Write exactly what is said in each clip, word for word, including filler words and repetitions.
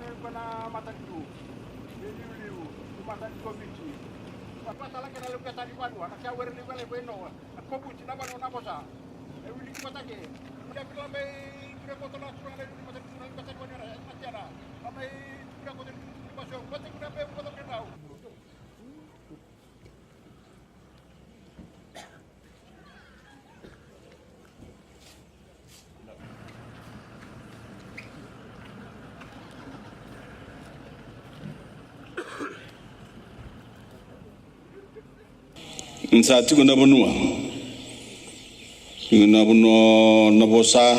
Ko na matanitu, ni liuliu, ni matanitu o Viti. Ko na vata lake na levu keta ni vanua, na kea were ni vale ko e noa, na kovuti na vanua na vosa. E wili ki matake. Ni a vila mai kure koto na turaga na liu ni matanitu na matanitu ni ra, e matera. A mai kure koto ni turaga ni vaso, matanitu na me koto kena. Ni sa tiko na vanua, tiko na vanua na vosa,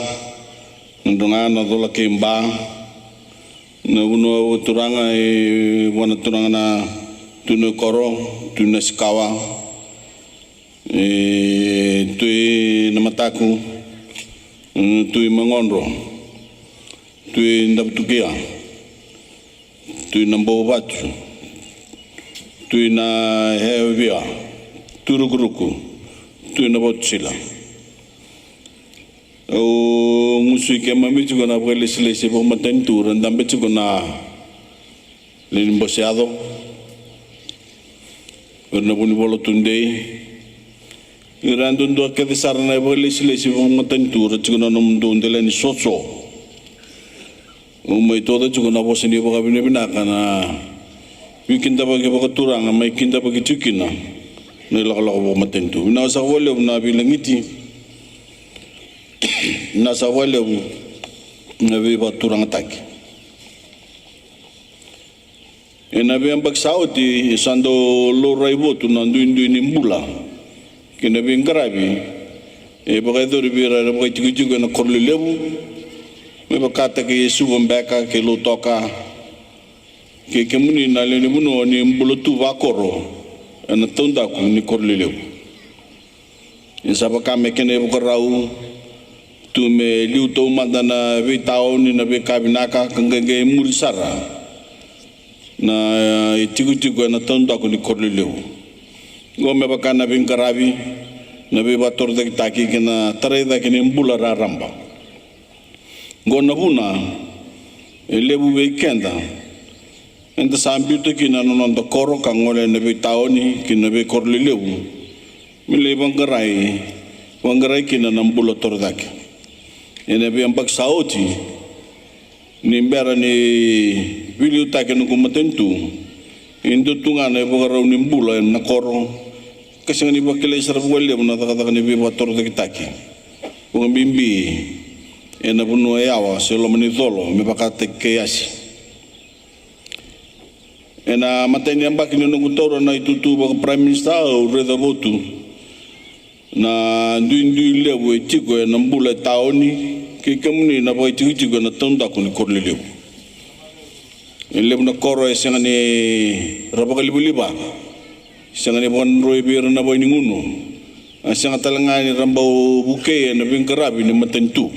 na droga na cola kei ba, na vanua turaga e vua na turaga na Tui Naikoro, Tui Nasikawa, e Tui Namataku, e Tui Magodro, Tui Davutukia, Tui Nabouvatu, Tui Nahevia, Tui Rukuruku, Tui Navotusila. Au gusui keimami tiko na vakailesilesi vakamatanitu ra dabe tiko na lewe ni bose yaco, ira na vunivola tudei, ira yadudua kece sara na vakailesilesi vakamatanitu ra tiko na nomudou dela ni soso. Au mai tauca tiko na vosa ni vakavinavinaka na veikidavaki vakaturaga mai kidavaki tiko kina na ilakolako vakamatanitu. Vinaka saka vakalevu na veilagiti. Vinaka saka vakalevu na veivakaturagataki. Ena veiyabaki sa oti e sa dau laurai votu na duidui ni bula kei na veiqaravi e vakayacori vei ira era vakaitikotiko ena koro lelevu, me vakataki Suva Beka kei Lautoka kei kemuni na lewe ni vanua ni bula tu vakoro ena taudaku ni koro lelevu. E sa vaka me kena ivakarau tu me liu taumada na veitaoni, na veika vinaka ka qai qai muri sara na itikotiko ena taudaku ni koro lelevu. Oqo me vaka na veiqaravi, na veivakatorocaketaki kei na tarai cake ni bula raraba. Oqo na vuna e levu vei keda eda sa biuta kina na noda koro ka gole ena veitaoni kei na veikoro lelevu me lai vaqarai, vaqarai kina na bula torocake. Ena veiyabaki sa oti, ni bera ni veiliutaki na noqu matanitu, e dua tu ga na ivakarau ni bula ena koro ka sega ni vakilai sara vakalevu na cakacaka ni veivakatorocaketaki, vakabibi ena vanua yawa se loma ni colo me vakataki Keiasi. Ena imatai ni yabaki ni noqu taura na itutu vaka Prime Minister, au raica votu na duidui levu e tiko ena bula e taoni kei kemuni na vakaitikotiko ena taudaku ni koro lelevu. E levu na koro e sega ni ra vakalivaliva, sega ni vakadroi vei ira na vale ni gunu, a sega tale ga ni ra bau vukei ena veiqaravi ni matanitu.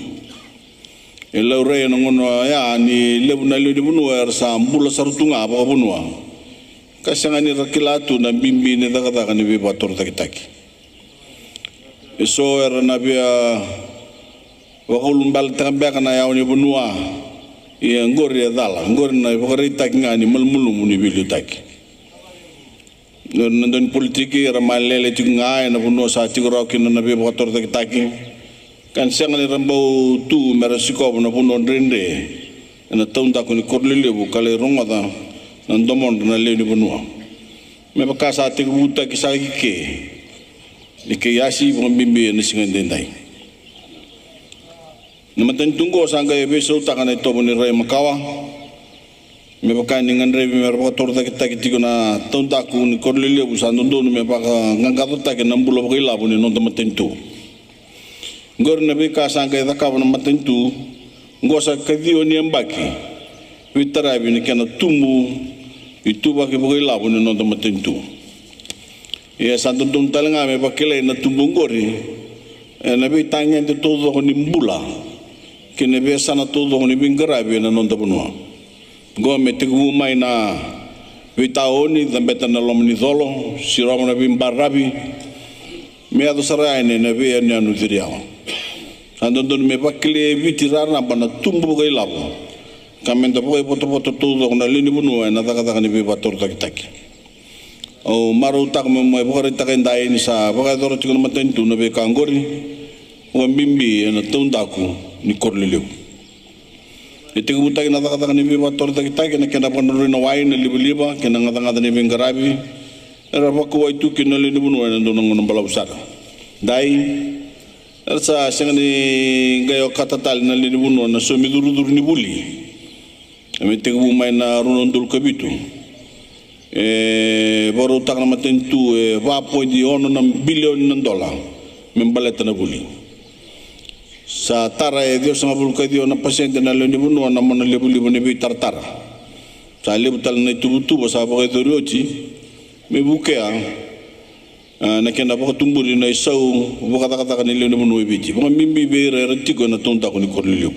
E laurai ena gauna oya ni levu na lewe ni vanua era sa bula sara tu ga vakavanua ka sega ni ra kila tu na bibi ni cakacaka ni veivakatorocaketaki. Eso era na via vakaulubaletaka beka na yawa ni vanua. Ia oqori e cala, oqori na ivakaraitaki ga ni malumalumu ni veiliutaki. Na dau ni politiki era malele tiko ga ena vanua sa tiko rawa kina na veivakatorocaketaki ka ni sega ni ra bau tu me ra sikova na vanua dredre ena taudaku ni koro lelevu ka lai rogoca na domodra na lewe ni vanua. Me vaka sa tekivutaki saka i ke ni Keiasi, vakabibi ena siga edaidai. Na matanitu oqo sa qai veisautaka na itovo ni rai makawa me vaka ni gadrevi me ra vakatorocaketaki tiko na taudaku ni koro lelevu, sa dodonu me vakaqaqacotaki na bula vakailavo ni noda matanitu. Oqori na veika sa qai cakava na matanitu oqo sa ikaciwa ni yabaki veitaravi ni kena tubu ituvaki vakailavo ni noda matanitu. Ia sa dodonu tale ga me vakilai na tubu oqori ena veitagede taucoko ni bula kei na veiyasana taucoko ni veiqaravi ena noda vanua. Oqo me tekivu mai na veitaoni, cabeta na loma ni colo, sirova na veibaravi, me yaco sara yani ena veiyanuyanu ciri yawa. Sa dodonu me vakilai e Viti raraba na tubu vakailavo ka me da vakaivotovota taucoko na lewe ni vanua ena cakacaka ni veivakatorocaketaki. Au marautaka meu mai vakaraitaka edai ni sa vakayacora tiko na matanitu na veika oqori, vakabibi ena taudaku ni koro lelevu. E tekivutaki na cakacaka ni veivakatorocaketaki ena kena vakadrodroi na wai, na livaliva kei na gacagaca ni veiqaravi era vakauwai tu kina na lewe ni vanua ena dua na gauna balavu sara. Dai, era sa sega ni qai okata tale na lewe ni vanua na saumi curucuru ni vuli. E me tekivu mai na rua na udolu ka vitu. E vakarautaka na matanitu e va poidi ono na bilioni na dola me baleta na vuli. Sa tara e ciwasagavulu ka ciwa na pasede na lewe ni vanua na mona livaliva ni veitaratara. Sa levu tale na ituvatuva sa vakayacori oti me vukea, a, na kena vakatuburi na isau vakacakacaka ni lewe ni vanua e Viti, vakabibi vei ira era tiko ena taudaku ni koro lelevu.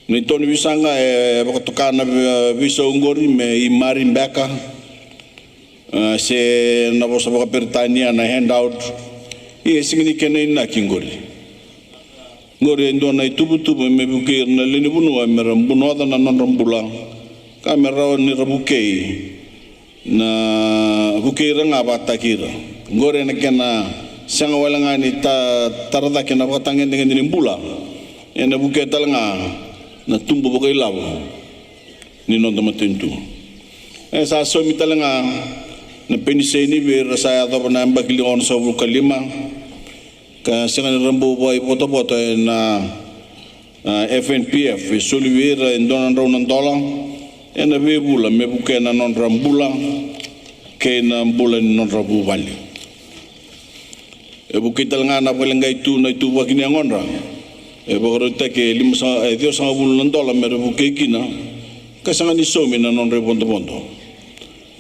Na itau ni veisaqa e vakatoka na ve-, veisau oqori me imari beka, a, se na vosa vakaperitania na handout. Ia e sega ni kena inaki oqori. Oqori e dua na ituvatuva me vukei ira na lewe ni vanua me ra bunoca na nodra bula, ka me rawa ni ra vukei na vukei ira ga vakataki ira. Oqori ena kena sega wale ga ni ta-, tara cake na vakatagedegede ni bula, ena vukea tale ga na tubu vakailavo ni noda matanitu. E sa saumi tale ga na peniseni vei ira sa yacova na yabaki liwa onosagavulu ka lima, ka sega ni ra bau vakaivotavota ena, a, F N P F, e soli vei ira e dua na drau na dola ena veivula me vukea na nodra bula kei na bula ni nodra vuvale. E vukei tale ga na vakaleqai tu na ituvaki ni yagodra. E vakarautaki e lima sa-, e ciwasagavulu na dola me ra vukei kina, ka sega ni saumi na nodra ivodovodo.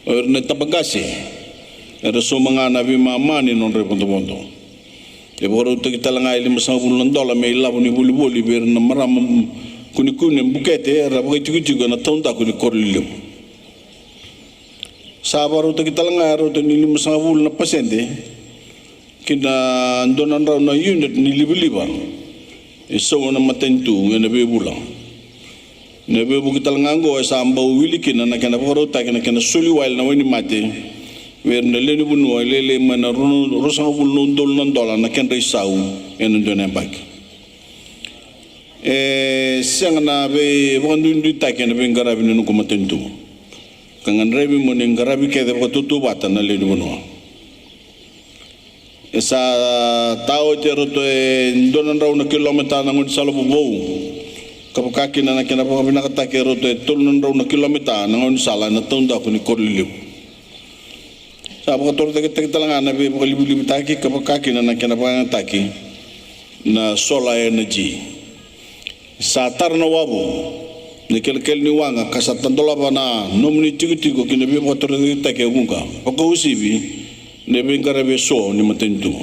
O ira na tabaqase era sauma ga na veimama ni nodra ivodovodo. E vakarautaki tale ga e limasagavulu na dola me ilavo ni volivoli vei ira na marama kunikuni e bukete era vakaitikotiko ena taudaku ni koro lelevu. Sa vakarautaki tale ga e rauta ni limasagavulu na pasede ki na dua na drau na unit ni livaliva e sauma na matanitu ena veivula. Na veivuke tale ga oqo e sa bau wili kina na kena vakarautaki na kena soli wale na wainimate vei ira na lewe ni vanua e lailai mai na rua, ruasagavulu na udolu na dola na kedra isau ena dua na yabaki. E sega na veivakaduiduitaki ena veiqaravi ni noqu matanitu, ka gadrevi mo ni qaravi kece vakatautauvata na lewe ni vanua. E sa tawa oti e rauta e dua na drau na kilomita na gaunisala vovou, ka vaka kina na kena vakavinakataki e rauta e tolu na drau na kilomita na gaunisala ena taudaku ni koro lelevu. Sa vakatorocaketaki tale ga na veivakalivalivataki ka vaka kina na kena vakayagataki na solar energy. Sa tara na wavu ni kelekele ni waqa ka sa tadolava na nomuni tikotiko ki na veivakatorocaketaki e vuqa, vakauasivi na veiqaravi eso ni matanitu.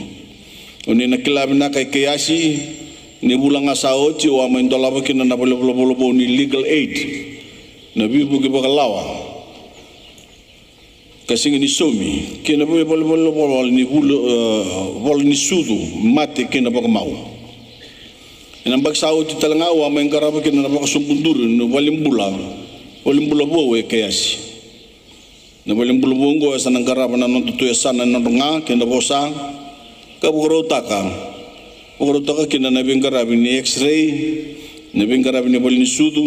O ni na kila vinaka e Keiasi ni vula ga sa oti au a mai dolava kina na valenivolavola vou ni Legal Aid, na veivuke vakalawa ka sega ni saumi, kei na veivalenivolavola ni vula, e, vola ni sucu mate kei na vakamau. Ena yabaki sa oti tale ga au a mai qarava kina na vakasobuduri ni valenibula, valenibula vou e Keiasi. Na valenibula vou oqo e sa na qarava na noda tu yasana ena nodra ga kei na vosa, ka vakarautaka, vakarautaka kina na veiqaravi ni X-ray, na veiqaravi ni valenisucu,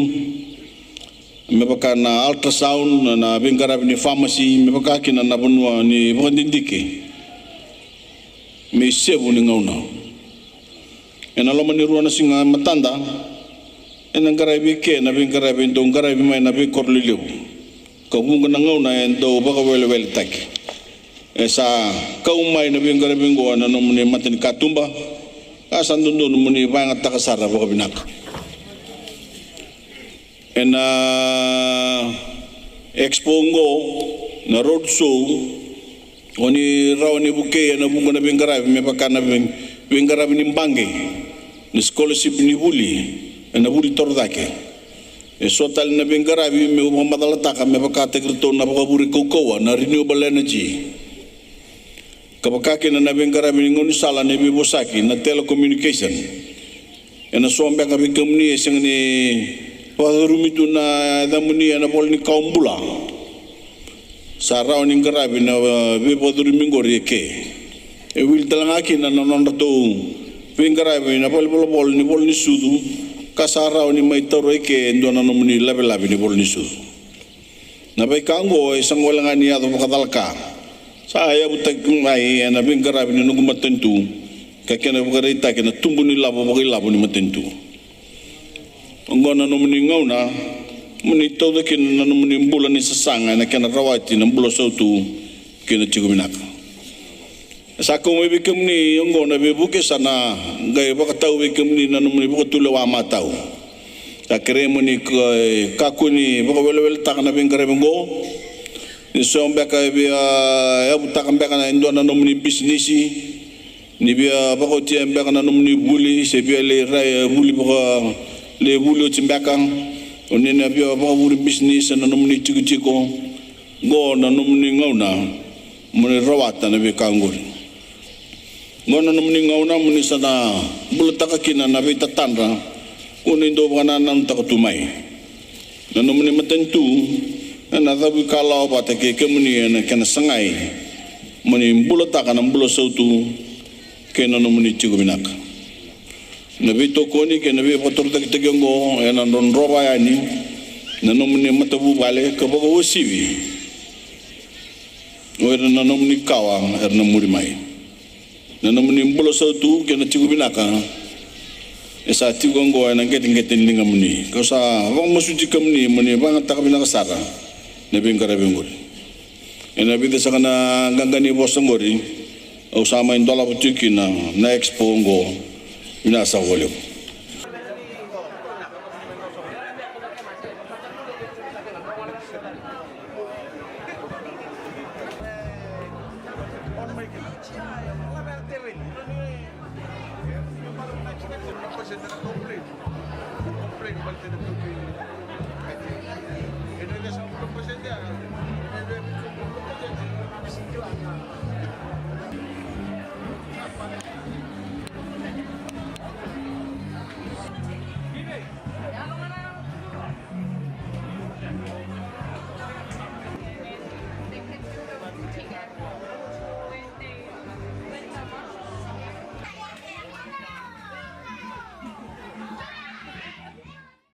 me vaka na ultrasound, na, na veiqaravi ni pharmacy, me vaka kina na vanua ni vakadidike me isevu ni gauna. Ena loma ni rua na siga e matada ena qaravi eke na veiqaravi e dau qaravi mai na veikoro lelevu, ka vuqa na gauna e dau vakaweleweletaki. E sa kau mai na veiqaravi oqo ena nomuni matanikatuba, ka sa dodonu mo ni vakayagataka sara vakavinaka. Ena expo oqo, na road show, o ni rawa ni vukei ena vuqa na veiqaravi me vaka na vei-, veiqaravi ni baqe, na scholarship ni vuli ena vuli torocake. E so tale na veiqaravi meu vakamacalataka me vakataki iratou na vakavure kaukauwa, na renewable energy, ka vaka kina na veiqaravi ni gaunisala ni veivosaki, na telecommunication. Ena so beka vei kemuni e sega ni vakacurumi tu na yacamuni ena vola ni kawa bula. Sa rawa ni qaravi na, e, veivakacurumi oqori eke. E wili tale ga kina na nodratou veiqaravi na valenivolavola ni vola ni sucu, ka sa rawa ni mai taura eke e dua na nomuni lavelave ni vola ni sucu. Na veika oqo e sega wale ga ni yaco vakacalaka. Sa yavutaki mai ena veiqaravi ni noqu matanitu ka kena vakaraitaki na tubu ni lavo vakailavo ni matanitu. Oqo na nomuni gauna mo ni tauca kina na nomuni bula ni sasaga ena kena rawati na bula sautu kei na tiko vinaka. E sa kau mai vei kemuni oqo na veivuke, sa na qai vakatau vei kemuni na nomuni vakatulewa matau. Sa kerei mo ni ka-, kakua ni vakaweleweletaka na veiqaravi oqo. Ni so beka e via yavutaka beka na e dua na nomuni bisinisi, ni via vakaotia beka na nomuni vuli, se via lai rai, e, vuli vaka, lai vuli oti beka, o ni na via vakavuri bisinisi ena nomuni tikotiko. Oqo na nomuni gauna mo ni rawata na veika oqori. Oqo na nomuni gauna mo ni sa na bulataka kina na veitatadra ko ni dau vakanananutaka tu mai. Na nomuni matanitu ena cavuikalawa vata kei kemuni ena kena sagai mo ni bulataka na bula sautu kei na nomuni tiko vinaka. Na veitokoni kei na veivakatorocaketaki oqo ena drodrova yani na nomuni matavuvale ka vakauasivi o ira na nomuni kawa era na muri mai. Na nomuni bula sautu kei na tiko vinaka e sa tiko oqo ena qeteqete ni ligamuni. Kau sa vakamasuti kemuni mo ni vakayagataka vinaka sara na veiqaravi oqori. Ena vica saka na qaqa ni vosa oqori, au sa mai dolava tiko kina na expo oqo. Vinaka saka vakalevu.